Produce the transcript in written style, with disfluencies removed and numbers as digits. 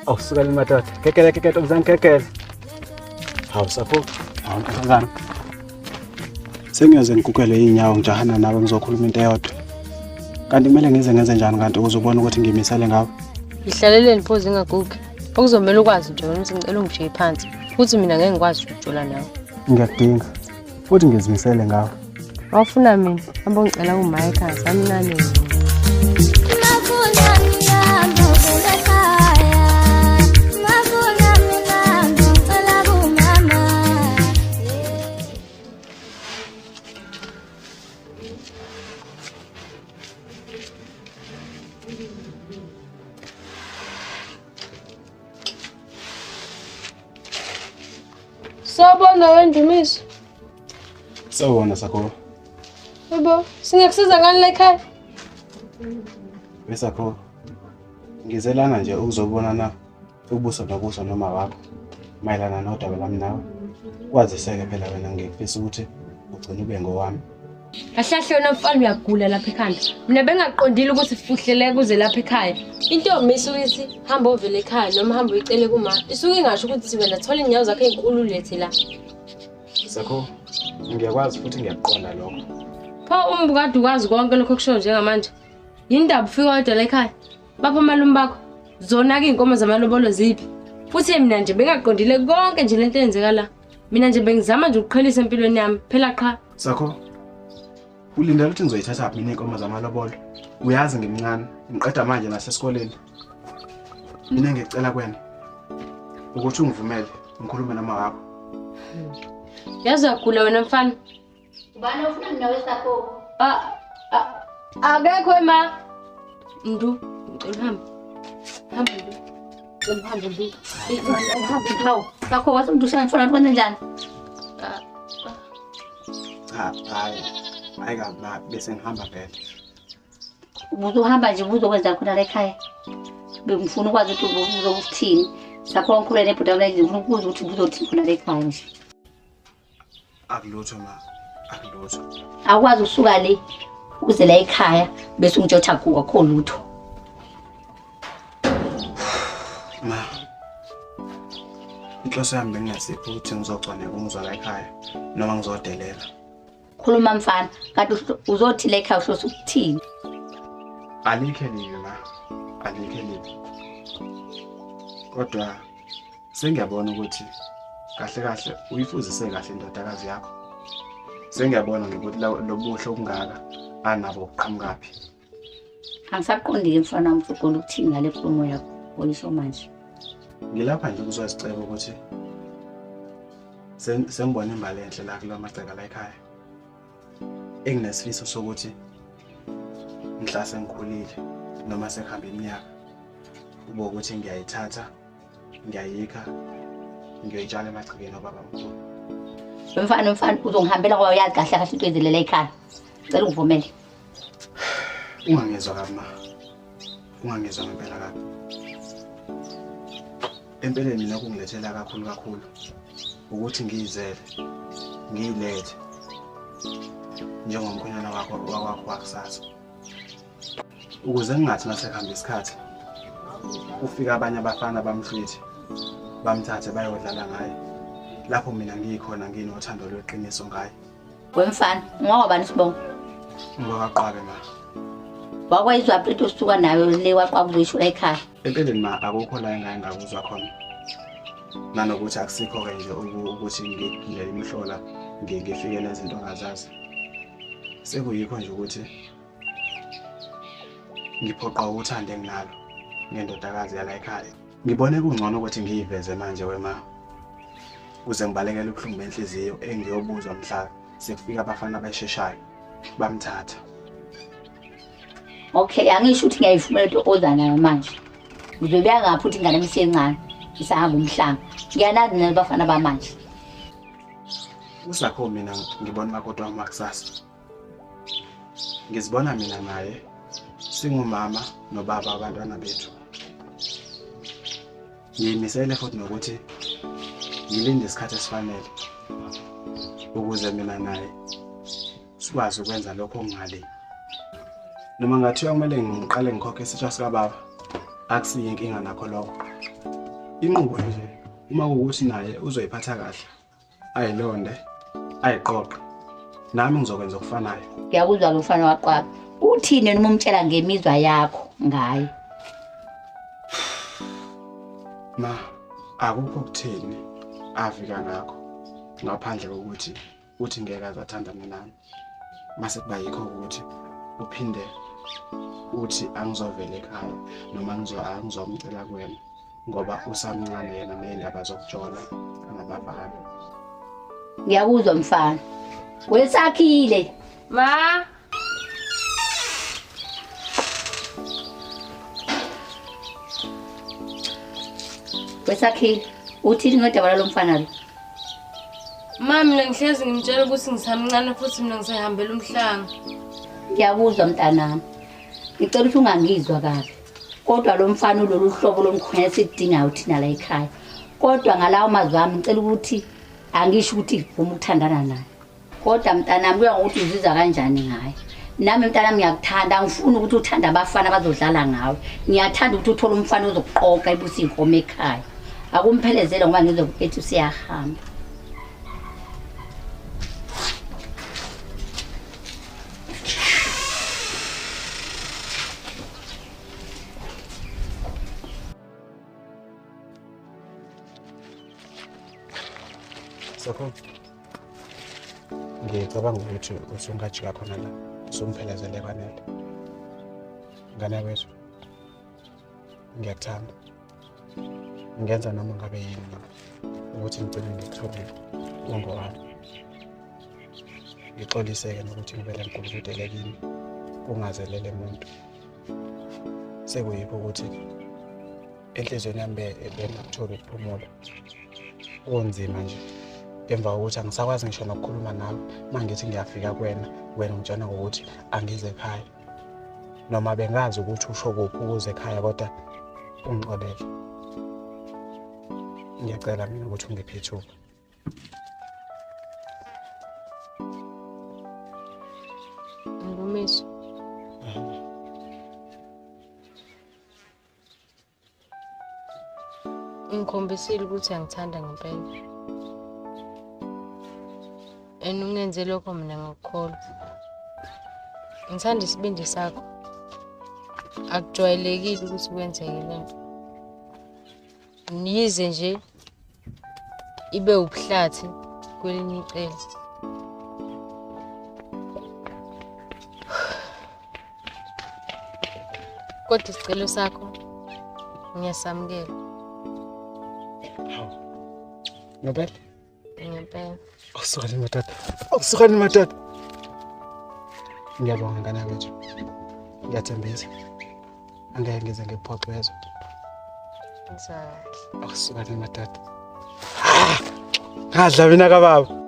Awusukela madoda. Kekele kekele ntombazane kekele. Hawu Sakho. Hawu nkosazana. Sengiyoze ngigugele iy'nyawo ngijahana nawe ngizokhuluma into eyodwa. Kanti kumele ngize ngenze njani kanti ukuze ubone ukuthi ngimisele ngawe? Ngihlaleleni pho zingagugi. Okuzomela ukwazi nje wena ukuthi ngicela ungishiye phansi. Futhi mina ngeke ngikwazi ukujola nawe. Ngiyakudinga. Futhi ngizimisele ngawe. Wawufuna mina, hamba ungicela kuma ekhaya, samncane mina. Sawubona wendumiso. Sawubona Sakho. Yebo, singakusiza ngani la ekhaya? Wesakho. Ngizelana nje ukuzobonana ubuso nobuso noma wakho mayelana nodaba lami nawe. Kwaziseke phela wena ngifisa ukuthi ugcine ube ngowami. Kahle kahle wena mfana uyagula lapha ekhanda. Mina bengaqondile ukuthi fuhleleke uze lapha ekhaya. Intombi isuke ithi hamba ovele ekhaya noma hamba uyicele kuma. Isuke ingasho ukuthi wena thola iy'nyawo zakho ey'nkulu ulethe la. Sakho, ngiyakwazi futhi ngiyakuqonda lokho. Pho uma ubukade ukwazi konke lokho okushoyo njengamanje. Yini ndaba ufika wedwa la ekhaya? Bapha omalume bakho. Zona-ke iy'nkomo zamalobolo ziphi? Futhi mina nje bengaqondile konke nje lento eyenzeka la. Mina nje bengizama nje ukuqhelisa empilweni yami. Phela qha. Sakho, ulindele ukuthi ngizoyithatha phi mina iy'nkomo zamalobolo? Uyazi ngimncane, ngiqeda manje nasesikoleni. Mina ngicela kuwena ukuthi ungivumele ngikhulume noma wakho. Yazi uyagula wena mfana. Ubani ofuna mina wesakho? Akekho ema. Ndu, ngicela uhambe. Hamba Ndu. Ngicela uhambe Ndu. Hawu, sakho wathi umuntu usangifuna kwenze njani? Cha, hayi. Hayi kabi ma bese ngihamba vele. Ubuzohamba nje ubuzokwenza khona la ekhaya. Bengifuna ukwazi ukuthi ubuzokuthini. Sakho ngikhulele nebhuti wami ngifuna ukuzwa ukuthi ubuzothini khona la ekhaya nje. Akulutho ma, akulutho. Awukwazi usuka le uze la ekhaya bese ungitshela ukuthi akukho lutho. Ma, inhloso yami bengingasiphi ukuthi ngizogcwaneka umuzwa la ekhaya noma ngizodelela. Khuluma mfana, kanti uzothi la ekhaya uhlose ukuthini? Alikho elibi ma, alikho elibi. Kodwa sengiyabona ukuthi kahle kahle uyifuzise kahle indodakazi yakho. Sengiyabona nokuthi lobuhle obungaka anabo buqhamukaphi. Angisaqondi-ke mfana wami ukuthi uqonda ukuthini ngale nkulumo yakho oyisho manje. Ngilapha nje ukuzoziceba ukuthi sengibona imbali enhle la kula magceka la ekhaya. Enginesifiso sokuthi mhla sengikhulile noma sekuhambe iminyaka kube ukuthi ngiyayithatha ngiyayikha ngiyoyitshala emagcekeni obabamkhulu. Mfana mfana uzongihambela ngoba uyazi kahle kahle into ezilela ekhaya. Cela ungivumele. Ungangizwa kabi ma. Ungangizwa ngempela kabi. Empeleni mina okungilethela kakhulu kakhulu ukuthi ngiyizele ngiyilethe njengomkhwenyana wakho wakwakho wakusasa. Ukuze ngingathi masekuhamba isikhathi kufika abanye abafana bamhlwithe bamthathe bayodlala ngaye lapho mina ngikhona nginothando lweqiniso ngaye. Wemfana, ungawabani isibongo? Ngowaqwabe ma. Wakwayizwa into osuka nayo le waqwaba uzoyisho la ekhaya. Empeleni ma akukho la engake ngakuzwa khona. Nanokuthi akusikho-ke nje ukuthi ngigile imihlola ngifike nezinto ongazazi. Sekuyikho nje ukuthi ngiphoqwa uthando enginalo ngendodakazi yala ekhaya. Ngibone kungcono ukuthi ngiyiveze manje wema kuze ngibalekele ubuhlungu benhliziyo engiyobuzwa mhla sekufika abafana abasheshayo bamthatha. Okay, angisho ukuthi ngiyayivumela into oza nayo manje. Ngizobuya ngaphi ukuthi ingane isencane isahamba umhlanga. Ngiyanazi nina bafana bamanje. Usakho mina ngibona umakoti wami wakusasa. Ngizibona mina naye singumama nobaba abantwana bethu. Ngiyimisele futhi nokuthi ngilinde isikhathi esifanele ukuze mina naye sikwazi ukwenza lokho okungale. Noma ngathiwa kumele ngiqale ngikhokhe isitsha sikababa, akusiyo inkinga nakho lokho. Inqubo nje uma kuwukuthi naye uzoyiphatha kahle, ayilonde, ayiqoqe. Nami ngizokwenza okufanayo. Ngiyakuzwa-ke mfana waqwaba. Uthini wena uma umtshela ngemizwa yakho ngaye? Ma, akukho kuthini afika ngakho ngaphandle kokuthi uthi ngeke aze athandane nami. Mase kuba yikho ukuthi uphinde uthi angizovela ekhaya noma angizomcela kuwena ngoba usamncane yena ney'ndaba zokujola nabafana. Ngiyakuzwa mfana. Wesakhile. Ma, Wesakhile. Uthini ngodaba lalo mfana lo? Ma mina ngihlezi ngimtshela ukuthi ngisamncane futhi mina ngisahambela umhlanga. Ngiyakuzwa mntanami. Ngicela ukuthi ungangizwa kabi. Kodwa lo mfana ulolu hlobo lomkhwenya esidingayo thina la ekhaya. Kodwa ngalawo mazwi ami ngicela ukuthi angisho ukuthi vuma ukuthandana naye. Kodwa mntanami kuya ngokuthi uzizwa kanjani ngaye. Nami mntanami ngiyakuthanda, angifuni ukuthi uthande abafana abazodlala ngawe. Ngiyathanda ukuthi uthole umfana ozokuqoqa ebusa iy'nkomo ekhaya. Akumphelezele ngoba ngizwe ethi useyahamba. Sakho. Ngicabanga ukuthi usungajika khona la. Usungiphelezele kwanele. Ngane yakwethu. Ngiyakuthanda. Ngenza noma ngabe yini mina ukuthi ngigcine ngikutholile ungowami. Ngixolise-ke nokuthi ngivele ngigulukudele kini kungazelele muntu. Sekuyikho ukuthi enhliziyweni yami bengakutholi ukuphumula. Kunzima nje emva kokuthi angisakwazi ngisho nokukhuluma nawe uma ngithi ngiyafika kuwena, wena ungitshena ngokuthi angize ekhaya. Noma bengazi ukuthi usho kuphi ukuze ekhaya kodwa ungixolele. Ngiyacela mina ukuthi ungiphe ithuba. Ndumiso. Ungikhombisile ukuthi uyangithanda ngempela. And ungenze lokho mina ngakukholwa. Ngithanda isibindi sakho. Akujwayelekile ukuthi kwenzeke le nto. Yize nje ibe ubuhlathi kwelinye icele. Kodwa isicelo sakho ngiyasamukela. Hawu. Ngempela? Ngempela. Awusukani madoda. Awusukani madoda. Ngiyabonga ngane yakwethu. Ngiyathembisa. Angeke ngize ngikuphoxe uyezwa. Ngizwa kahle. Awusukani madoda. Ah! Ngadla mina kababa.